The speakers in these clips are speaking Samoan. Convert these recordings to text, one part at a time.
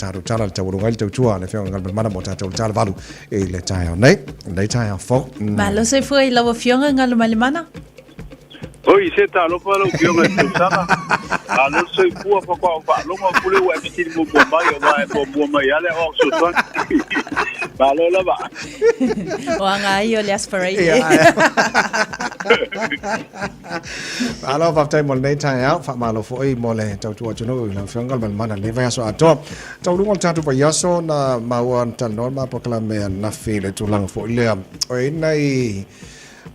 tatou tala le taualuga ai le tautua a le Afioga i le Galumalemana mo tatou le tala valu i le taeao nei, lenei taeao fou. Malo soifua i lau Afioga Galumalemana. Oi, se talofa lau Afioga i le tausala. Malo le soifua faatoa ou faalogo atu lea ua e fesili muamua mai aua e muamua mai lava le aoao fesoasoani. Malo lava. O aga ai o le aspirated. Malo faafetai mo lenei taeao, faamalo foi mo le tautua atunuu i lau Afioga Galumalemana i lenei vaiaso atoa. Taualuga o le tatou vaiaso na maua na talanoa le ma polokalame ananafi i le tulaga foi lea o i ai nai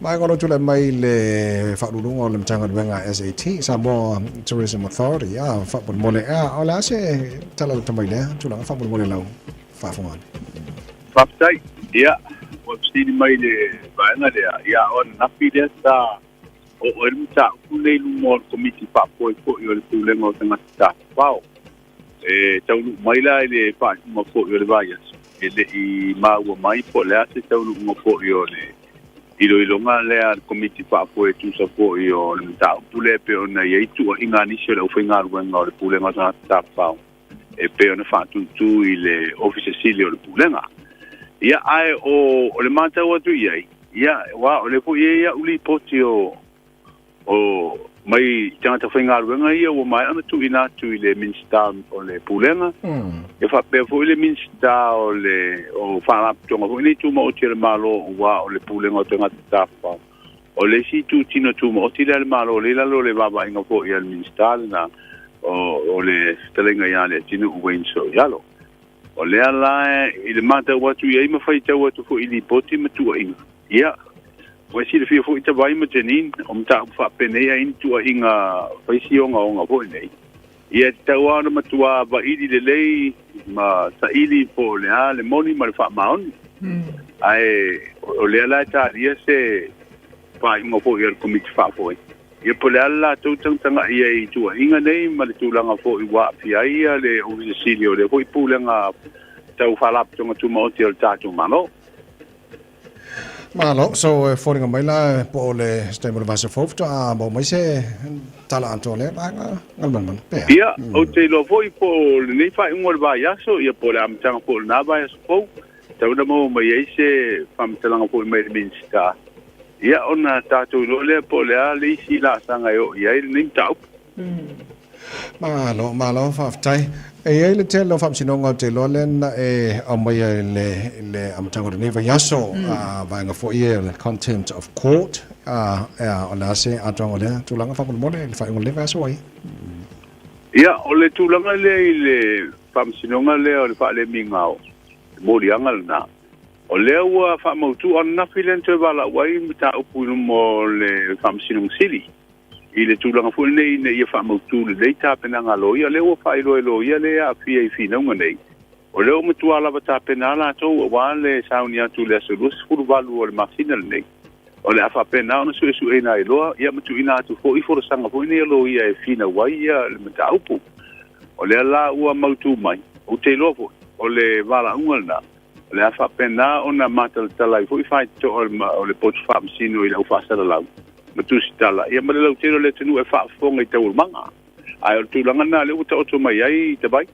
vaega o lo o tulai mai le Faauluuluga o le Matagaluega a SAT, Samoa Tourism Authority, a faamolemole, a o le a se tala lata mai lea tulaga faamolemole lau faafofoga? Faafetai. Ia, ua fesili mai i le vaega lea, ia o ananafi lea sa oo ai le mataupu lenei i luma o le Komiti Faafoe foi o le Pulega o Tagata Tafafao. E taunuu mai la i le faaiuga foi o le vaiaso, e le i maua mai po o le a se taunuuga foi o le iloiloga lea a le Komiti Faafoe e tusa foi o le mataupu lea e pei ona i ai tuuaiga a nisi o le aufaigaluega o le Pulega o Tagata Tafafao e pei ona faatūtū i le Ofisa Sili o le Pulega. Ia, ae o, o le matau atu i ai, ia, aua o lea foi e i ai au lipoti o, o mai tagata faigaluega ia ua maea ona tuuina atu i le Minisita o le Pulega, ia faapea foi le Minisita o le o Faalapotopotoga foi nei Tumaoti a le Malo aua o le Pulega o Tagata Tafafao. O le isi itutino tumaoti lea a le Malo o lea i lalo o le vaavaaiga foi a le Minisita lena o, o le fetalaiga ia Leatinuu Wayne Soialo. O lea la i le matau atu i ai ma faitau atu foi i lipoti ma tuuaiga, ia, ua e silafia foi Tavai ma Janine, o mataupu faapenei ai ni tuuaiga faisi ogaoga foi nei, ia e tatau lava ona matua vaili lelei ma saili po o le a le moni ma le faamaoni. Ae o lea la e talia se faaiuga foi a le Komiti Faafoe. Ia po o le a le latou tagatagai ai i tuuaiga nei ma le tulaga foi ua aafia ai le Ofisa Sili o lea foi Pulega tau Faalapotopotoga Tumaoti a le tatou Malo. Malo, so e foliga mai la po o le se taimi o le vasa fou faatoa maua mai se tala atoa o lea vaega Galumalemana, pe a? Ia, ou te iloa foi po o lenei faaiuga o le vaiaso, ia po o le amataga foi o lena vaiaso fou, tatau ona maua mai ai se faamatalaga foi mai le Minisita, ia ona tatou iloa lea po o le a le isi laasaga e oo i ai lenei mataupu. Malo, malo, faafetai. E i ai le tele o faamasinoga ou te iloa lea na e aumaia i le, i le amataga o lenei vaiaso, a vaega foi ia o le contempt of court, a, o le a se atoaga o lea tulaga faamolemole i le faaiuga o lenei vaiaso ua i ai? Ia, o le tulaga lea i le faamasinoga lea o le faalemigao, le moliaga lena, o lea ua faamautu ananafi lea na toe valaau ai mataupu i luma o le Faamasinoga Sili i le tulaga foi lenei ina ia faamautu lelei tapenaga a loia. O lea ua faailoa e loia lea e aafia i finauga nei, o lea ua matua lava tapena latou aua le sauni atu i le aso 28 o le masina lenei. O le a faapena ona suesueina ai loa ia ma tuuina atu foi folasaga foi nei a loia e finau ai ia le mataupu. O lea la ua mautu mai, ou te iloa foi, o le valaauga lena, o le a faapena ona matalatala ai foi faitotoa o le potu faamasino i le au faasalalau ma tusitala, ia ma le lautele o le atunuu e faafofoga i taualumaga. Ae o le tulaga lena lea ua taoto mai ai Tavai.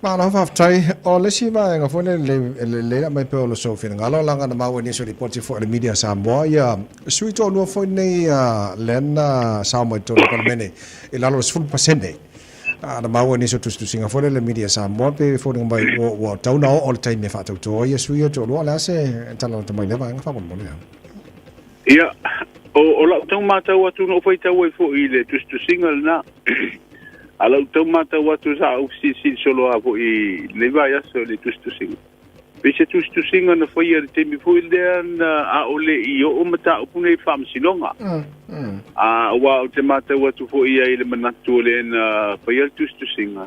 Malo faafetai. O le isi vaega foi lea e lelei la mai pea o lo sou finagalo, leaga na maua i nisi o lipoti foi a le media Samoa, ia sui toalua foi nei lea na sao mai totonu o le Palemene i lalo o le 10%. Na maua i nisi o tusitusiga foi lea le media Samoa pe foliga mai ua tau na oo le taimi e faatauto ai ia sui ia toalua. O le a se tala lata mai lea vaega faamolemole? Ia, o lau tau matau atu na ou faitau ai foi i le tusitusiga lena. A lau tau matau atu sa ou fesilisili solo lava foi i lenei vaiaso i le tusitusiga. Pei se tusitusiga na faia i le taimi foi lea na ʻaʻole i oo mataupu nei i le faamasinoga. A aua ou te matau atu foi i ai i le manatu o le na faia le tusitusiga,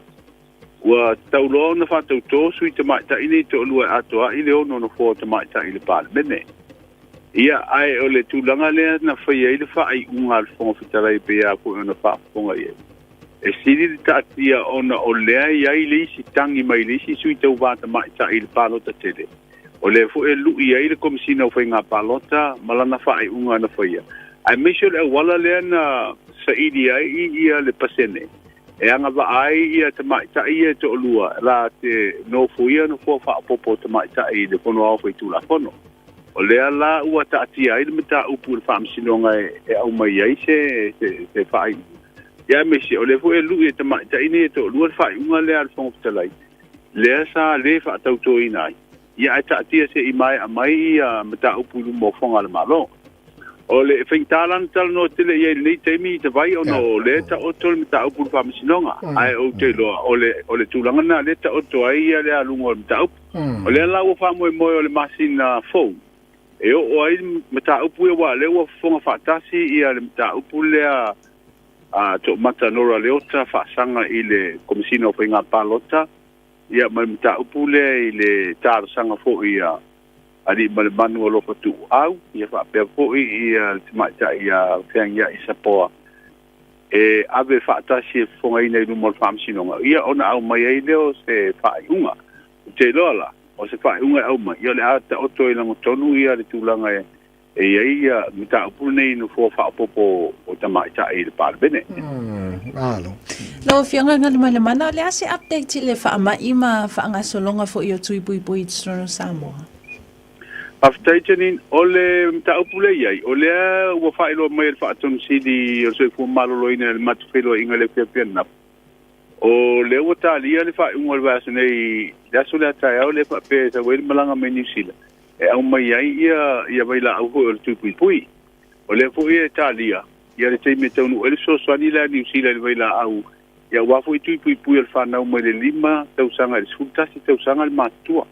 ua tatau loa ona faatautō sui tamaitai nei toalua e atoa ai le ono nofoa o tamaitai i le Palemene. Ia, ae o le tulaga lea na faia ai le faaiuga a le Fofoga Fetalai e pei lava foi ona faafofoga i ai, e sili le taatia ona o lea e i ai le isi tagi mai le isi sui tauva tamaitai i le palota tele, o lea foi e lui ai le Komesina o Faiga Palota ma lana faaiuga na faia, aemaise o le auala lea na saili ai ia le pasene. E agava'a ai ia tamaita'i ia e to'alua la te nofoia nofoa fa'aopoopo o tamaita'i i le Fono Aoao Faitulafono. O lea la ua ta'atia ai le mataupu i le Fa'amasinoga e aumai ai se se fa'aiuga. Ia aemaise o lea foi e lu'i e tamaita'i nei e to'alua le fa'aiuga lea a le Fofoga Fetalai lea sa lē fa'atautoina ai. Ia ae taatia se i maea mai ia mataupu i luma o foga a le Malo. O le faigata la ona talanoa tele i ai i lenei taimi i Tavai ona o lea e taoto le mataupu i le Faamasinoga, ae ou te iloa o le o le tulaga lena lea e taoto ai ia le aluga o le mataupu. O lea la ua faamoemoe o le masina fou e oo ai le mataupu ia aua o lea ua fofoga faatasi ia le mataupu lea a Toomata Nora Leota faasaga i le Komesina o Faiga Palota Ia, ma le mataupu lea i le talosaga foi a Alii ma le Manu Alofa Tuuau, ia faapea foi ia le tamaitai ia Feagiai Sapoa e ave faatasi e fofogaina i luma o le Faamasinoga, ia ona aumai ai lea o se faaiuga. Ou te iloa la, o se faaiuga e aumai, ia o le a taoto i lagotonu ia le tulaga e E i ai ia mataupu lenei i nofoa faaopoopo o tamaitai i le Palemene. Malo. Lau Afioga Galumalemana, o le a se update i le faamai ma faagasologa foi o tui puipui i totonu o Samoa? Faafetai Janine. O le mataupu lea e i ai, o lea ua faailoa mai e le Faatonu Sili o le Soifua Maloloina i le matou feiloaiga i le afiafi ananafi, o lea ua talia le faaiuga o le vaiaso nei, le aso lea taeao lea faapea e sau ai le malaga mai Niu Sila, e aumai ai ia ia vailaau foi o le tui puipui. O lea foi e talia ia le taimi e taunuu ai le fesoasoani lea a Niu Sila i le vailaau ia aua foi tui puipui o le fanau mai le 5 tausaga i le 11 tausaga le matutua.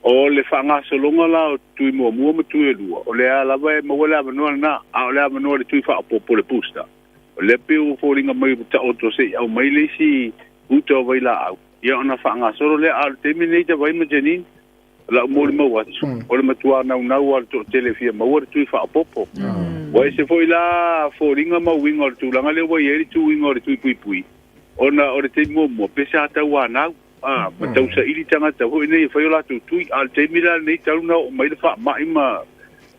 O le faagasologa la o tui muamua ma tui e lua, o lea lava e maua le avanoa lena, a o le avanoa i le tui faaopoopo le booster, o lea pei ua foliga mai ua taoto se i aumai le isi uta o vailaau, ia ona faagasolo lea. A o le taimi lenei Tavai ma Janine, O lau molimau atu, o le matua naunau lava o le toatele e fia maua le tui faaopoopo. Ua ese foi la foliga ma uiga o le tulaga lea ua i ai le tuuina o le tui puipui, ona o le taimi muamua, pe sa tauanau, a, ma tausaili tagata foi nei e fai o latou tui. A o le taimi la lenei talu ona oo mai le faamai ma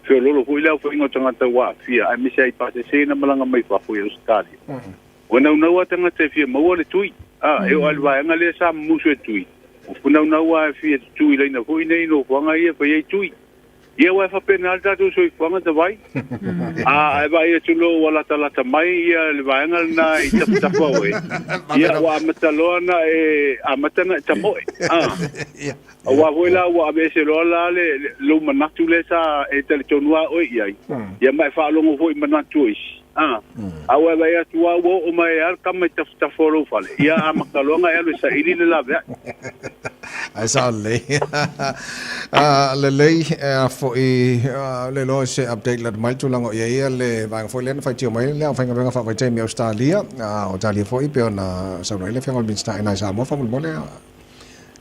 feoloolo foi le aofaiga o tagata ua aafia, aemaise ai pasese na malaga mai fafo i Ausetalia. Ua naunau lava tagata e fia maua le tui. A, e oo lava i le vaega lea sa mumusu e tui, ua naunau lava e fia tutū i laina foi nei nofoaga ia e fai ai tui. Ia aua e faapena le tatou soifuaga Tavai. A, ae vaai atu loa ua latalata mai ia le vaega lena i tafatafa o e, ia ua amata loa ona e amata ona e tamoe. A, aua foi la ua aveese loa la le lou manatu lea sa e talitonu lava oe i ai, ia ma e faalogo foi i manatu o isi. A, a ua e vaai atu lava ua oo mai lava le tama i tafatafa o lou fale, ia amata loa ona e alu e saili le laveai. Ae sao lelei. Lelei, a foi le iloa se update lata mai le tulaga o i ai ia le vaega foi lea na faitio mai le aufaigaluega faavaitaimi i Ausetalia, o Italia foi pei ona saunoa ai le Afioga i le Minisita ina i Samoa faamolemole.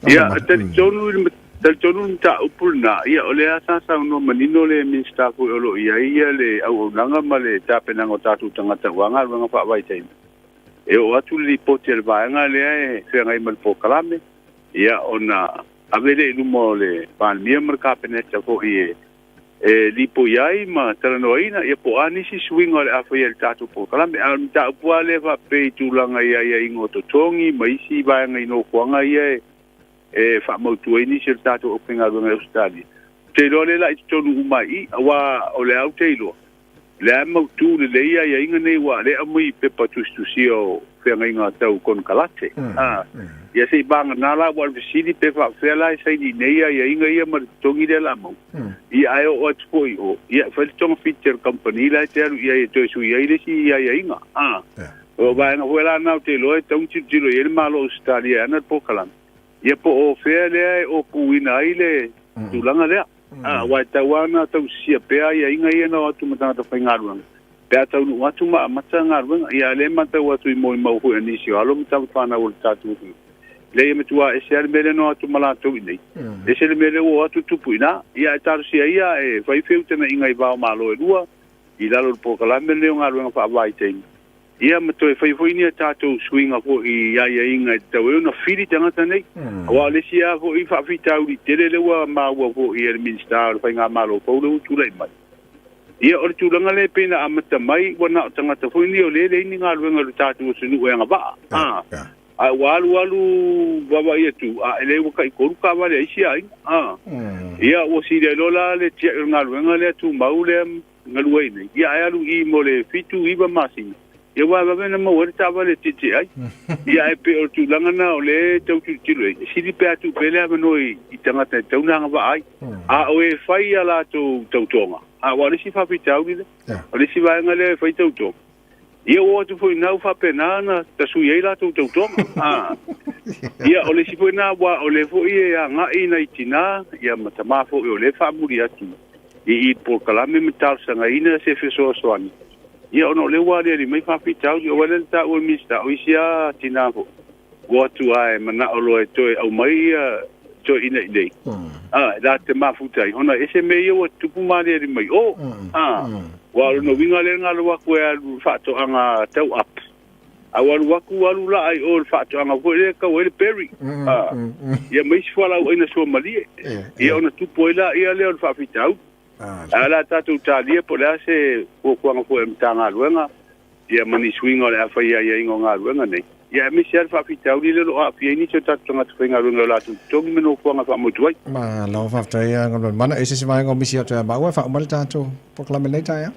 Ia, e talitonu i le talitonu i le mataupu lena, ia, o lea sa saunoa manino le Minisita foi o lo o i ai ia le auaunaga ma le tapenaga o tatou tagata aua galuega faavaitaimi. E oo atu le lipoti a le vaega lea e feagai ma le polokalame, ia, ona ave lea i luma o le Palemia ma le Kapeneta foi e e lipoi ai ma talanoaina ia po o a nisi suiga o le a faia i le tatou polokalame. A o le mataupu lava lea faapea i tulaga i aiaiga o totogi ma isi vaega i nofoaga ia e e faamautu ai nisi o le tatou aufaigaluega i Ausetalia, ou te iloa lea la i totonu uma ai i i, aua o lea ou te iloa, lea e mautu lelei aiaiga nei ua lea aumai i pepa tusitusia o feagaiga tau konekarate. A, ia se i vagana la ua le fesili pe faafefea la e saini nei aiaiga ia ma le totogi lea la maua. Ia ae oo atu foi i o, ia e fai le togafiti a le kamupani la e te alu i ai e toe sui ai le isi aiaiga. A, o vaega foi la na ou te iloa e tatau ona tilotilo i ai le Malo o Ausetalia e ana le polokalame, ia po o fea lea e opuina ai le tulaga lea. A, aua e tatau lava ona tausisia pea aiaiga ia na o atu ma tagata faigaluega, pe a taunuu atu ma amata galuega. Ia, a o lea e matau atu i molimau foi a nisi o alo ma tama fanau o le tatou atunuu, leai e matua ese lava le mea lea na o atu ma latou i inei, ese le mea lea ua o atu tupu i ina. Ia, ae talosia ia e fai feutagaiga i va o Malo e lua, i lalo o le polokalame lenei o galuega faavaitaimi. Ia ma toe fai foi ni a tatou suiga foi i aiaiga e tatau ai ona fili tagata nei. Aua o le isi lava foi faafitauli tele lea ua maua foi e le Minisita o le Faigamalo fou lea ua tulai mai. Ia o le tulaga lea pei na amata mai ua na o tagata foi nei o lea e leai ni galuega i lo tatou atunuu e agavaa. A ua alualu vaavaai atu, a e le ua tai-3 taavale a isi aiga. Ia ua sili ai loa la le tiai o le galuega lea tumau lea galue ai nei, ia ae alu i i mo le 7, 9 masina, ia ua vave ona maua ai le taavale e tietie ai. Ia ae pei o le tulaga lena o lea e tau tilotilo i ai, e sili pe a tuu pea le avanoa i tagata e tatau ona agavaa ai. A o e fai a latou tautoga, a aua o le isi faafitauli lea, o le isi vaega lea e fai tautoga, ia ua o atu foi i ina ua faapena ona tasui ai latou tautoga. Ia o le isi foi lena aua o lea foi e agai nai tinā ia ma tamā foi o lea e faamuli atu i i polokalame ma talosagaina se fesoasoani, ia ona o lea ua aliali mai faafitauli. Aua o lea na taua e le Minisita, o isi lava tinā foi ua o atu ae manao loa e toe aumai ia toeaiina i inei, la te mafuta ai, ona e ese mea ia ua tutupu ma aliali mai o. Aua o lona uiga lea na alu atu e alu i le faatoaga tau apu, a ua alu atu alu laa i o i le faatoaga foi lea e tau ai le berry, ia ma isi fualaauaina suamalie, ia ona tupu ai laia lea o le faafitauli. Ae o le a tatou talia po o le a se fuafuaga foi a le Matagaluega ia ma ni suiga o le a fai i aiaiga o galuega nei, ia aemaise lava le faafitauli lea o lo o aafia ai nisi o tatou tagata faigaluega i o latou totogi ma nofoaga faamotu ai. Malo faafetai a Galumalemana. E se isi vaega o misi atu ia maua e faauma ai le tatou polokalame lenei taeao?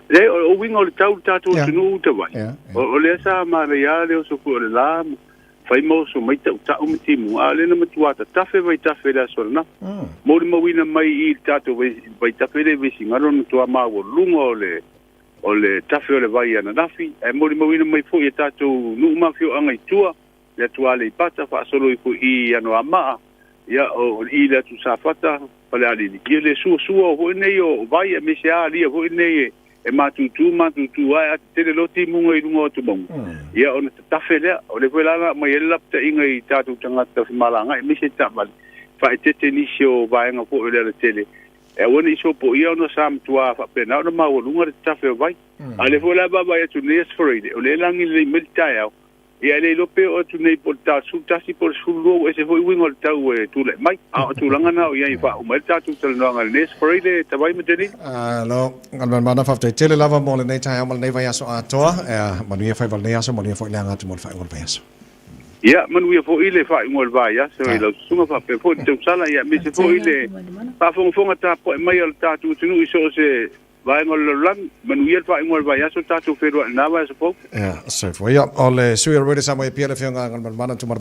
Leai, o uiga o le tau i le tatou atunuu uta vai, o lea sa manaia lava le oso foi o le la, fai ma oso mai tautau ma timuga, a o lea na matua tatafe vaitafe i le aso ananafi. Molimauina mai i le tatou vaitafe lea i Vaisigano le matua maualuga o le o le tafe o le vai ananafi, ae molimauina mai foi e tatou nuu ma afioaga i tua, le atu Aleipata faasolo ifo i Anoamaa, ia, o i le atu Safata, Falealili, ia le suasua foi nei o vai aemaise lava alia foi nei e matutu matutu ae a tetele loa timuga i luga o atumauga, ia ona tatafe lea. O lea foi la na aumai ai le lapataiga i tatou tagata femalagaai aemaise taavale, faaeteete nisi o vaega foi o le alatele E aua ne i sopoia ona sa matua faapena ona maualuga le tatafe o vai. A o lea foi la e vaavaai atu nei Aso Faraile, o lea e lagi lelei mai le taeao, ia e le iloa pe oo atu nei po o le ta 11 po o le 12 ua ese foi uiga o le tau e tulai mai. A o tulaga na o i ai e faauma ai le tatou talanoaga i lenei Aso Faraile, Tavai ma Denise. Alo, Galumalemana, faafetai tele lava mo lenei taeao ma lenei vaiaso atoa. Manuia faiva o lenei aso, manuia foi le aga atu mo le faaiuga o le vaiaso. Ia, manuia foi le faaiuga o le vaiaso i lau susuga faapea foi le tausala, ia aemaise foi le faafogafoga tapuai mai a le tatou atunuu i so o se vaega o le lalolagi. Manuia le faaiuga o le vaiaso, tatou feiloai i lena vaiaso fou. Ia, soifua. Ia, o le sui o le Raider Samoa e Apia le Afioga Galumalemana Tumana.